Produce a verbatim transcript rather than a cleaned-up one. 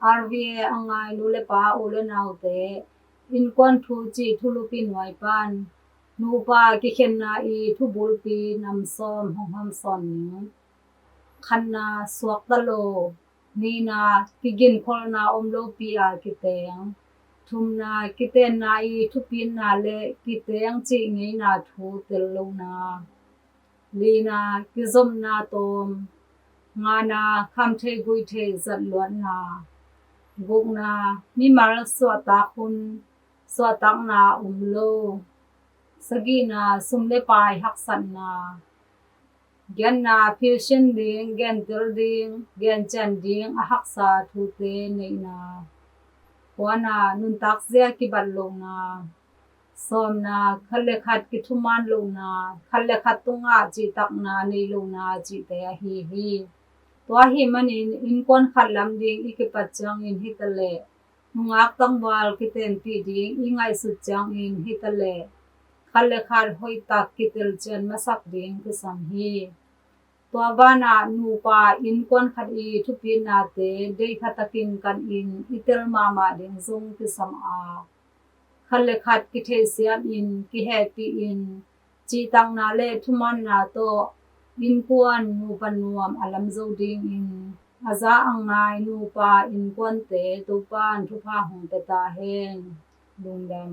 R V A a ngai nu le pa, u le naute, innkuan thu cih thulupi nuai pan nupa kikhenna i thubulpi nam sawm hong hamsawn ning. Khatna, suakta lo. Nihna, kiginkholhna om lopi a kiteng. Thumna, kitenna i thupitna le kiteng cih ngeina thu tel lohna. Lina, kizopna tawm. Ngana, khamtheih guihtheih zatluatna. Gukna, mimal suahtak hun suahtakna om lo. Sagihna, sum le pai haksatna. Giatna, pilsian ding, gentel ding, gencian ding a haksa thute neihna. Kuana, nuntakzia kibat lohna. Sawmna, khat le khat kithuman lohna, khat le khat tungah cihtakna nei lohna cihte ahi hi. Tua ahih manin innkuan khat lam ding i kipat ciangin hitaleh, nungak tangval kitenpih ding i ngaihsut ciangin hitaleh, khat le khat hoihtak kitelcian masak ding kisam hi. Tua banah nupa innkuan khat i thupitnate deihkhatakin kanin i tel mahmah ding zong kisam a, khat le khat kitheihsiamin, kihehpihin, cihtakna le thumanna tawh innkuan nupa nuam a lamzo dingin a za a ngai nupa innkuante Topan thupha hong pia ta hen. Lungdam.